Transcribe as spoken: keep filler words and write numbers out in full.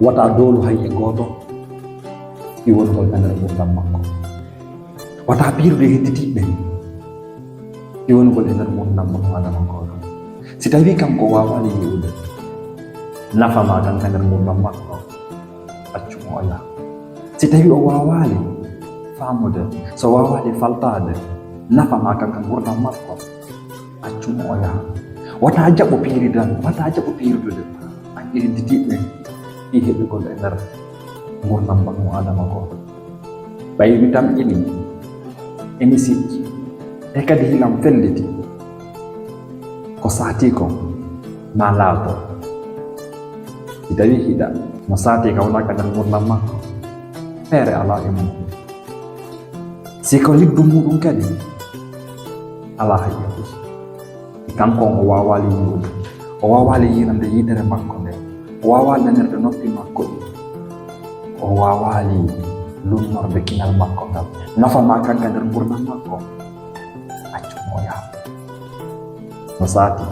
Wata doolu hay e gooto, fii wonugol ka nder ngurndan makko. Wata piirude hedditiiɓe, fii wonugol e nder ngurndan makko adama gooto. Si tawii kanko waawaali yi'ude nafa maa kan ka nder ngurndan makko, accu mo o yaha. Si tawii o waawaali faamude, so waawaali faltaade nafa maa kan ka ngurndan makko, accu mo o yaha. Wata jaɓu piiridan, wata jaɓu piirude an hedditiiɓe fii heɓugol e nder ngurndan bannu adama gooto. Ɓay mi tamƴini, emi sikki, e kadi hilan felliti, ko saatii kon maa laato. Si tawii hiɗa mo saatii ka wonaa ka nder ngurndan makko, feere alaa e mum. Si ko liddu muɗum kadi, alaa hay e fus. Kanko on o waawaali yi'ude, o waawaali yi'irande yitere makko nde, o waawaali nanirde noppi makko ɗi, o waawaali lunnorde kinal makko ngal. Nafa maa kan ka nder ngurndan makko, accu mo o yaha. No saatii,